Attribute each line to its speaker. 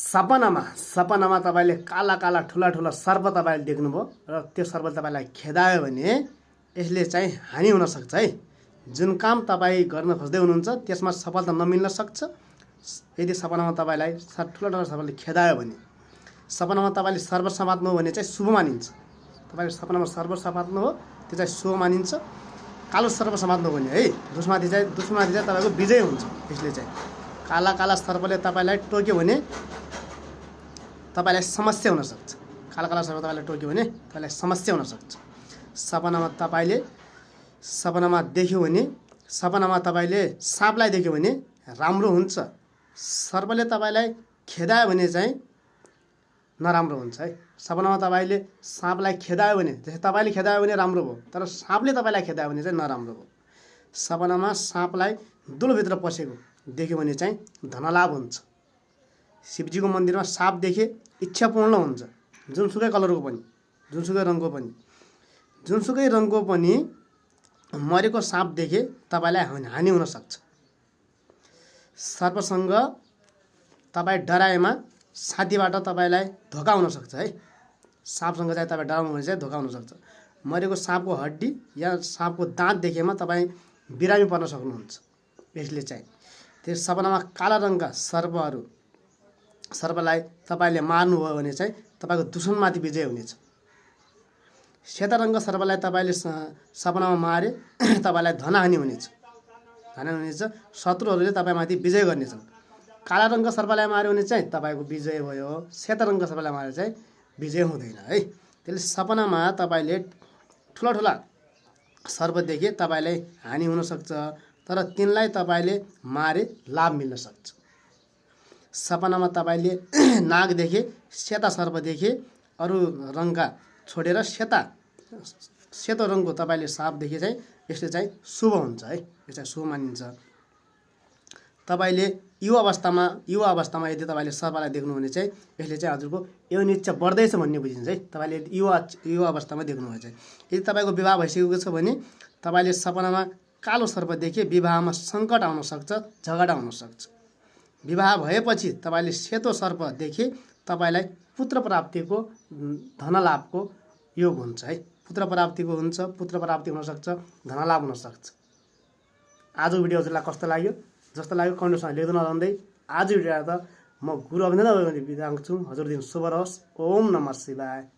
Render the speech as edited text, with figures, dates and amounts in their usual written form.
Speaker 1: सपनामा तपाईले काला काला ठुला ठुला सर्प तपाईले देख्नुभयो र त्यो सर्पले तपाईलाई खेदायो भने यसले चाहिँ हानि हुन सक्छ है। जुन काम तपाई गर्न खोज्दै हुनुहुन्छ त्यसमा सफलता नमिल्न सक्छ। यदि सपनामा तपाईलाई ठुला ठुला सर्पले खेदायो भने, सपनामा तपाईले सर्प समात्नु हो भने चाहिँ शुभ मानिन्छ। तपाईको सपनामा सर्प समात्नु हो त्यो चाहिँ शुभ मानिन्छ। कालो सर्प समात्नु हो भने है दुश्मनमाथि चाहिँ तपाईको विजय हुन्छ। यसले चाहिँ काला काला सर्पले तपाईलाई टोक्यो भने तपाईलाई समस्या हुन सक्छ। काला काला सर्प तपाईलाई टोक्यो भने तपाईलाई समस्या हुन सक्छ। सपनामा देख्यो भने, सपनामा तपाईले साँपलाई देख्यो भने राम्रो हुन्छ। सर्पले तपाईलाई खेदायो भने चाहिँ नराम्रो हुन्छ है। सपनामा तपाईले साँपलाई खेदायो भने, जस्तै तपाईले खेदायो भने राम्रो भयो, तर साँपले तपाईलाई खेदायो भने चाहिँ नराम्रो भयो। सपनामा साँपलाई दुलोभित्र पसेको देख्यो भने चाहिँ धनलाभ हुन्छ। शिवजीको मन्दिरमा साँप देखे इच्छा पूर्ण हुन्छ। जुनसुकै कलरको पनि, जुनसुकै रङको पनि मरेको साँप देखे तपाईलाई हानि हुन सक्छ। सर्पसँग तपाई डराएमा साथीबाट तपाईलाई धोका हुन सक्छ है। साँपसँग चाहिँ तपाई डराउनु भने चाहिँ धोका हुन सक्छ। मरेको साँपको हड्डी या साँपको दाँत देखेमा तपाई बिरामी पर्न सक्नुहुन्छ। यसले चाहिँ त्यस सपनामा काला रङका सर्पलाई तपाईले मार्नुभयो भने चाहिँ तपाईको दुश्मनमाथि विजय हुनेछ। सेता रङका सर्पलाई तपाईले सपनामा मारे तपाईलाई धनहानि हुनेछ। शत्रुहरूले तपाईमाथि विजय गर्नेछन्। काला रङका सर्पलाई मार्यो भने चाहिँ तपाईको विजय भयो। सेता रङका सर्पलाई मारे चाहिँ विजय हुँदैन है। त्यसले सपनामा तपाईले ठुला ठुला सर्प देखे तपाईलाई हानि हुन सक्छ, तर तिनलाई तपाईले मारे लाभ मिल्न सक्छ। सपनामा तपाईले नाग देखे, सेता सर्प देखे, अरू रङका छोडेर सेतो रङको तपाईले साँप देखे चाहिँ यसले चाहिँ शुभ हुन्छ है। यो चाहिँ शुभ मानिन्छ। तपाईले युवा अवस्थामा यदि तपाईले सर्पलाई देख्नु भने चाहिँ यसले चाहिँ हजुरको यौन इच्छा बढ्दैछ भन्ने बुझिन्छ है। तपाईले युवा अवस्थामा देख्नुभयो चाहिँ। यदि तपाईको विवाह भइसकेको छ भने तपाईले सपनामा कालो सर्प देखे विवाहमा सङ्कट आउन सक्छ, झगडा हुन सक्छ। विवाह भएपछि तपाईले सेतो सर्प देखे तपाईलाई पुत्र प्राप्तिको, धनलाभको योग हुन्छ है। पुत्र प्राप्ति हुन सक्छ, धनलाभ हुन सक्छ। आजको भिडियो हजुरलाई कस्तो लाग्यो? जस्तो लाग्यो कमेन्टमा लेख्न नभुल्दै। आज भिडियो त म गुरु अभिनन्दन बिदा छु। हजुर दिन शुभ रहोस्। ओम नमः शिवाय।